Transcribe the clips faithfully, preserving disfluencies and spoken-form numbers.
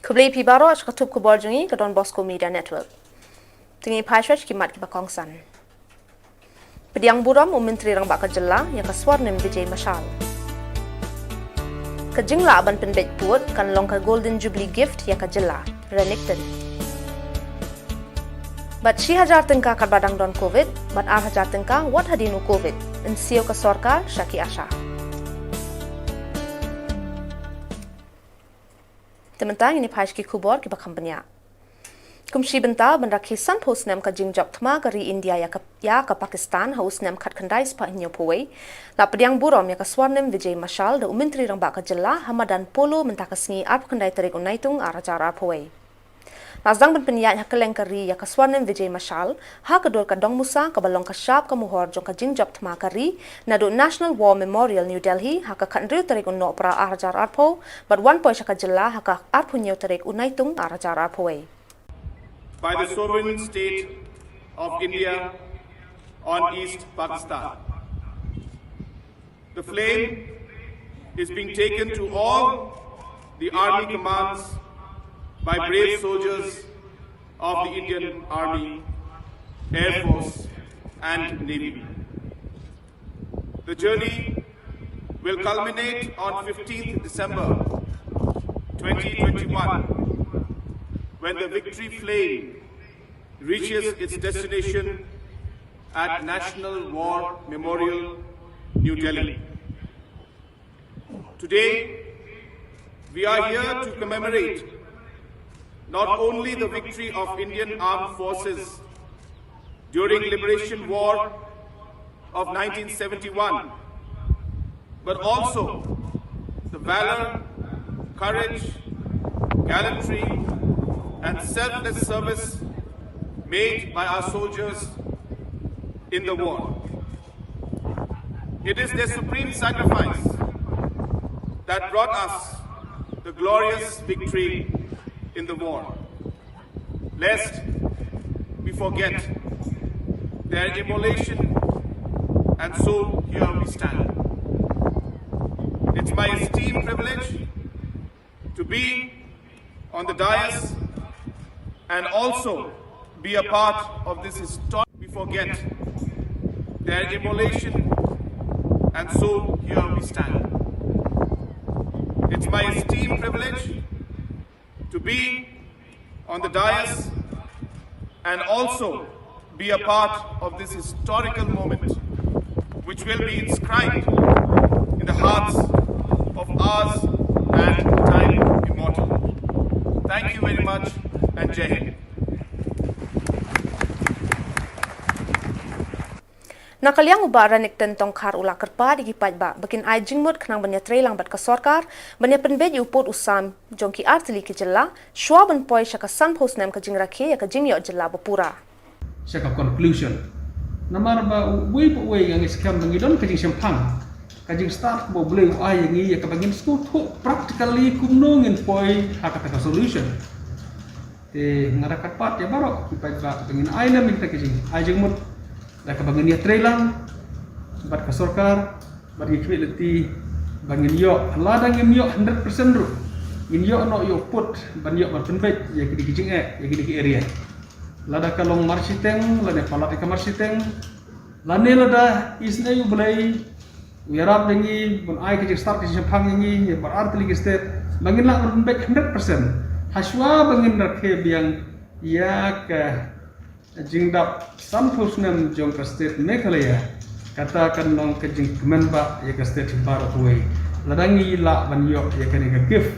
Khublei phi baroh sha ka thup khubor jong ngi ka Don Bosco Media Network. Te ngin phai shuwa sha ki mat kiba kongsan. Pdiang burom u Myntri Rangbah ka Jylla ïa ka Swarnim Vijay Mashal. Ka jinglah ban pynbeit pud kan long ka Golden Jubilee Gift ïa ka Jylla, Renikton. Bad shi hajar tyngka katba dang don Covid, bad ar hajar tyngka wat hadien u Covid, yn siew ka sorkar sha ki ASHA. Te mynta ngin ïa phai sha ki khubor kiba kham bniah. Kum shi bynta ban rakhe sanphew snem ka jingjop thma ka ri India ïa ka, ïa ka Pakistan ha u snem khatkhyndai spah hynñiewphew wei, la pdiang burom ïa ka Swarnim Vijay Mashal da u Myntri Rangbah ka Jylla ha madan Polo mynta ka sngi arphew khyndai tarik u Naitung ar hajar arphew wei. La sdang ban pynïaid ha kylleng ka ri ïa ka Swarnim Vijay Mashal ha ka dur ka dongmusa kaba long ka shap ka muhor jong ka jingjop thma ka ri naduh National War Memorial, New Delhi, ha ka khathynriew tarik u Nohprah ar hajar arphew, bad wan poi sha ka Jylla ha ka arphew hynñiew tarik u Naitung ar hajar arphew wei. By the sovereign state of India on East Pakistan. The flame is being taken to all the army commands by brave soldiers of the Indian Army, Air Force, and Navy. The journey will culminate on fifteenth December twenty twenty-one, when the victory flame reaches its destination at National War Memorial, New Delhi. Today, we are here to commemorate not only the victory of Indian Armed Forces during Liberation War of nineteen seventy-one, but also the valor, courage, gallantry, and selfless service made by our soldiers in the war. It is their supreme sacrifice that brought us the glorious victory in the war. Lest we forget their immolation, and so here we stand. It's my esteemed privilege to be on the dais and also be a part of this historic. We forget their immolation, and so here we stand. It's my esteemed privilege to be on the dais and also be a part of this historical moment, which will be inscribed in the hearts of ours and time immortal. Thank you very much and Jai Hind. Na ka liang u Bah Renikton Tongkhar u la kyrpad ïa ki paidbah ba kin ai jingmut khnang ban ïatreilang bad ka sorkar ban ïa pynbeit ïa u pud u sam jong ki artylli ki jylla shuwa ban poi sha ka sanphew snem ka jingrakhe ïa ka jingïoh jylla ba pura. Sha ka conclusion. Namar ba uwei pa uwei nga ngeit skhem ba ngi don ka jingshemphang, ka jingstad kaba U Blei u ai ïa ngi ïa kaba ngin sngewthuh practically kumno ngin poi ha kata ka solution. Te nga da kyrpad ïa baroh ki paidbah ba ngin ai na mynta ka jing, ai jingmut da kaba ngin ïatreilang bad ka sorkar, bad ngi khmih lynti ba ngin ïoh, lada ngim ïoh hundred percent ruh, ngin ïoh noh ïa u pud ban ïoh ban pynbeit ïa kine ki jingeh, ïa kine ki area. Lada ka long marshiteng lane palat ïa ka marshiteng, lane lada isynei U Blei u ïarap ïa ngi ban ai ka jingstad ka jingshemphang ïa ngi ïa baroh artylli ki state ba ngin lah ban pynbeit hundred percent. Hashuwa ba ngin rakhe biang ïa ka jingdap sanphew snem jong ka state Meghalaya, kata kan long ka jingkmen bha ïa ka state hi baroh kawei. Lada ngi lah ban ïoh ïa kane ka gift,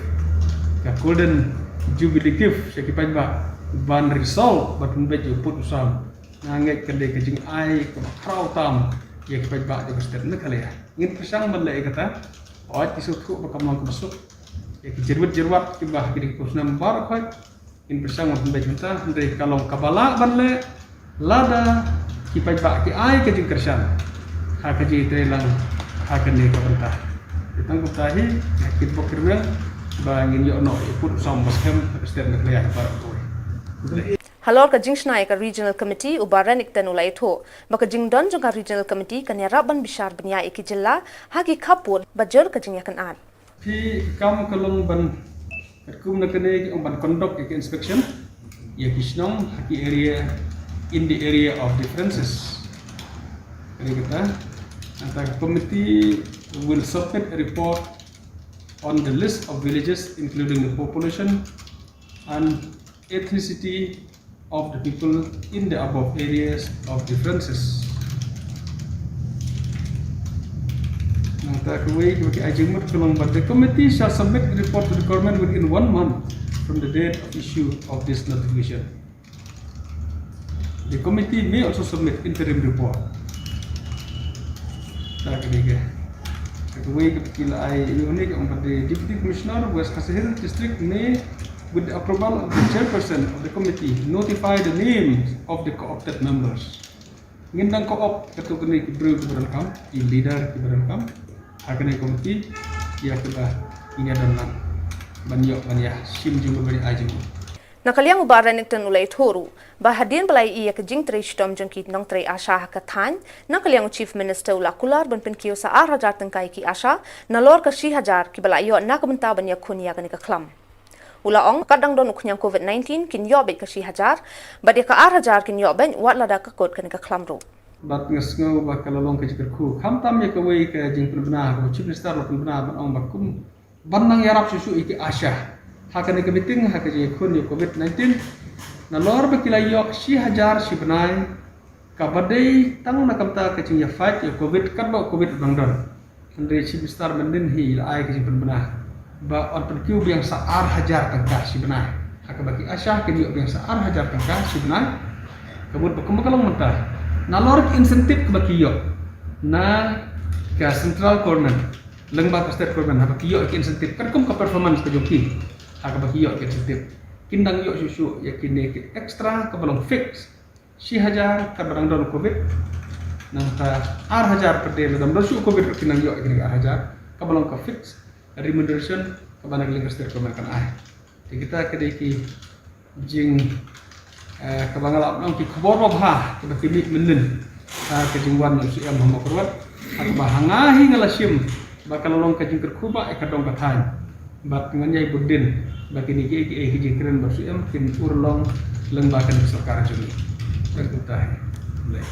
ka Golden Jubilee gift sha ki paidbah ban resolve ban pynbeit ïa u pud u sam, nga ngeit kan dei ka jingai kaba khraw tam ïa ki paidbah jong ka state Meghalaya. Ngin pyrshang ban leh ïa kata. Hooid, ngi sngewthuh ba kam long kaba suk ïa ki jyrwit jyrwat kiba ha kine ki phew snem baroh khoit. Ngin pyrshang ban pynbeit mynta, hynrei ka long kaba lah ban leh lada ki paidbah ki ai ka jingkyrshan ha ka jingïatreilang ha kane ka bynta. Te tang kumta hi, nga kyrpad kyrmen ba ngin ïoh noh ïa u pud u sam ba skhem ha ka state Meghalaya hi baroh kawei. Halor ka jingshna ïa ka Regional Committee, u Bah Renikton u la ïathuh ba ka jingdon jong ka Regional Committee kan ïarap ban bishar bniah ïa ki jylla ha ki khappud ba jur ka jingïakynad. Phi, kam ka long ban Katkum na kane ki ong ban conduct ïa ki inspection ïa ki shnong ha ki area, in the area of differences. Kane kata, nangta ka committee will submit a report on the list of villages, including the population and ethnicity of the people in the above areas of differences. Nangta kawei kawei ki ai jingmut ka long ba, the committee shall submit a report to the government within one month from the date of issue of this notification. The committee may also submit interim report. Ta ka dei ka. Kawei ka ki la ai ïa une ka ong ba, the Deputy Commissioner West Khasi Hills District may, with the approval of the chairperson of the committee, notify the names of the co-opted members. Ngin dang co-opt katto katne ki briew kiba donkam, ki leader kiba donkam ha kane ka committee, ïa kiba ngin ïa don lang ban ïoh ban ïa shim jingmut, ban ïa ai jingmut. Na ka liang u Bah Reddington u la ïathuh ruh ba hadien ba la ïohi ïa ka jingtrei shitom jong ki nongtrei ASHA ha ka thaiñ, na ka liang u Chief Minister u la kular ban pynkiew sa ar hajar tyngka ïa ki ASHA nalor ka shi hajar kiba la ïoh na ka bynta ban ïakhun ïa kane ka khlam. U la ong, kat dang don u khñiang COVID nineteen kin ïoh beit ka shi hajar, bad ïa ka ar hajar kin ïoh beit wat lada ka kut kane ka khlam ruh. Bad nga sngew ba ka la long ka jingkyrkhu, khamtam ïa kawei ka jingpynbna kaba u Chief Minister u la pynbna ban ong ba kum ban nang ïarap shuh shuh ïa ki ASHA ha kane ka meeting, ha ka jingïakhun ïa u COVID nineteen, nalor ba ki la ïoh shi hajar shi bnai, kaba dei tang na ka bynta ka jingïa fight ïa u COVID, katba u COVID u dang don. Hynrei Chief Minister mynhynnin hi i la ai ka jingpynbna ba yn pynkiew biang sa ar hajar tyngka shi bnai. Ha kaba ki ASHA kin ïoh biang sa ar hajar tyngka shi bnai. Ka mut ba kumba ka long mynta, nalor ki incentive kaba ki ïoh na ka central government lyngba ka state government, haba ki ïoh ki incentive katkum ka performance ka jong ki, ha kaba ki ïoh ki incentive, kin dang ïoh shuh shuh ïa kine ki extra kaba long fix. Shi hajar katba dang don COVID. Nangta ar hajar pat de, lada ym don shuh COVID ruh kin nang ïoh ïa kine ki ar hajar kaba long ka fix remuneration kaba na ka liang ka state government kan ai. Te kita ka dei ki jing, eh, kaba nga lah ban ong ki khubor babha kiba ki mih mynhynnin ha ka jingwan jong u Syiem ha Mawkyrwat, ha kaba ha nga hi nga la shim ba ka la long ka jingkyrkhu ba ïa ka dong ka thaiñ. Bad ngan ïai bud dien ba kine kiei kiei ki jingkren bad u Syiem kin urlong lyngba kane ka sorkar jong ngi. Khublei.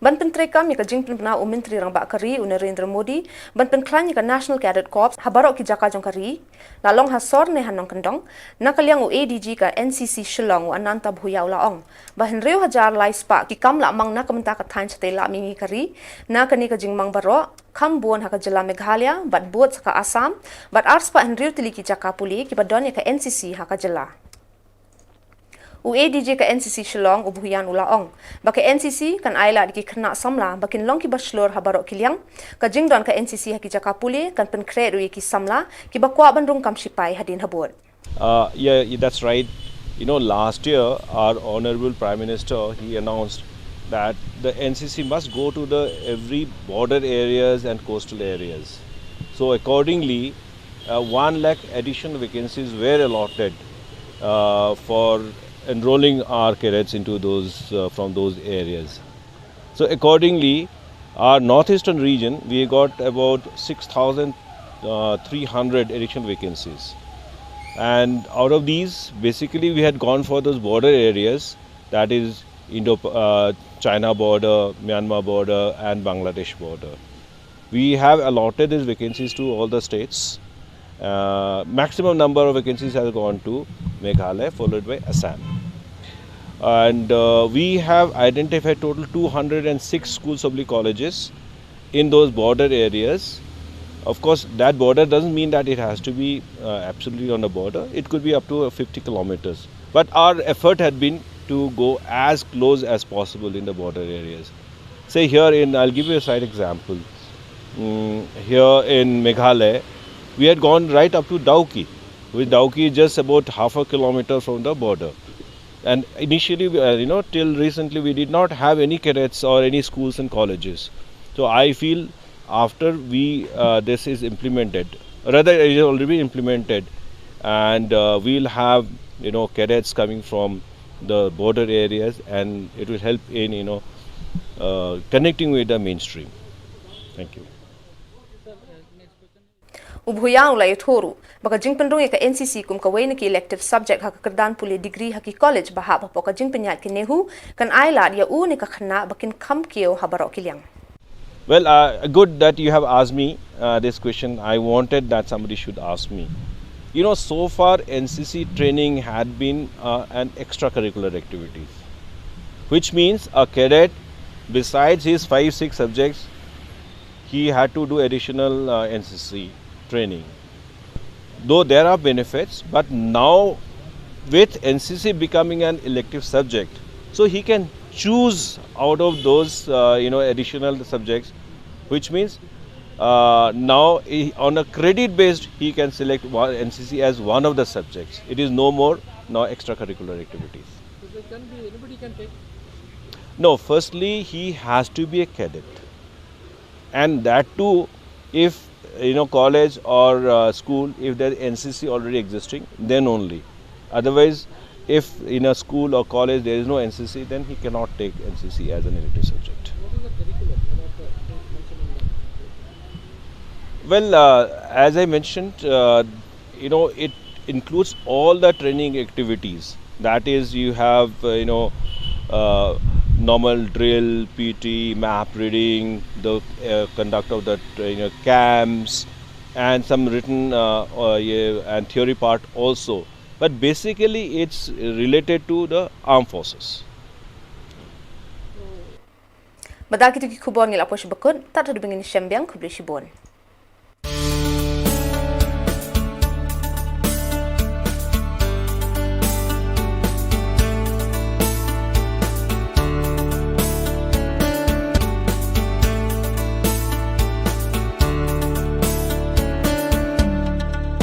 Ban pyntreikam ïa ka jingpynbna u Myntri Rangbah ka ri u Narendra Modi ban pynkhlaiñ ïa ka National Cadet Corps ha baroh ki jaka jong ka ri, la long ha sor ne ha nongkyndong, na ka liang u ADG ka NCC Shillong u Ananta Bhuiyan u la ong ba hynriew hajar lai spah ki kam la mang na ka bynta ka thaiñ shatei lah mihngi ka ri na kane ka jingmang baroh, kham bun ha ka jylla Meghalaya bad bud sa ka Assam, bad ar spah hynriew tylli ki jaka pule kiba don ïa ka NCC ha ka jylla. U ADG ka NCC Shillong u Bhuiyan u la ong ba ka NCC kan ailad ïa ki khynnah samla ba kin long kiba shlur ha baroh ki liang. Ka jingdon ka NCC ha ki jaka pule kan pynkhreh ruh ïa ki samla kiba kwah ban rung kam shipai hadien habud. Uh, yeah, that's right. You know, last year, our Honorable Prime Minister, he announced that the N C C must go to the every border areas and coastal areas. So accordingly, uh, one lakh additional vacancies were allotted, uh, for enrolling our cadets into those, uh, from those areas. So accordingly, our northeastern region, we got about six thousand three hundred additional vacancies. And out of these, basically, we had gone for those border areas, that is Indo, uh, China border, Myanmar border, and Bangladesh border. We have allotted these vacancies to all the states. Uh, maximum number of vacancies has gone to Meghalaya, followed by Assam. And, uh, we have identified total two hundred and six schools oblique colleges in those border areas. Of course, that border doesn't mean that it has to be, uh, absolutely on the border. It could be up to, uh, fifty kilometers. But our effort had been to go as close as possible in the border areas. Say here in, I'll give you a slight example. Mm, here in Meghalaya, we had gone right up to Dawki, which Dawki is just about half a kilometer from the border. And initially, we, uh, you know, till recently, we did not have any cadets or any schools and colleges. So I feel after we, uh, this is implemented, rather, it is already implemented, and, uh, we'll have, you know, cadets coming from the border areas, and it will help in, you know, uh, connecting with the mainstream. Thank you. U Bhuiyan u la ïathuh ruh ba ka jingpynrung ïa ka N C C kum kawei na ki elective subject ha ka kyrdan pule degree ha ki college ba hap hapoh ka jingpynïaid ka NEHU kan ai lad ïa u ne ka khynnah ba kin kham kiew ha baroh ki liang. Well, uh, good that you have asked me uh, this question. I wanted that somebody should ask me. You know, so far N C C training had been uh, an extracurricular activity, which means a cadet, besides his five, six subjects, he had to do additional uh, N C C training. Though there are benefits, but now with N C C becoming an elective subject, so he can choose out of those uh, you know additional subjects, which means uh, now he, on a credit based he can select one, N C C as one of the subjects. It is no more now extracurricular activities. So they can be, anybody can take. No, firstly he has to be a cadet, and that too, if you know college or uh, school, if there is N C C already existing, then only. Otherwise, if in a school or college there is no N C C, then he cannot take N C C as an elective subject. What is the curriculum? What are the things mentioned in that? Well, uh, as I mentioned, uh, you know, it includes all the training activities. That is, you have, uh, you know, uh, normal drill, P T, map reading, the uh, conduct of the uh, you know camps, and some written uh, uh, yeah, and theory part also. But basically, it's related to the armed forces. Bad da kito ki khubor ngi la poi sha ba kut, tad haduh ba ngin ïashem biang, khublei shibun.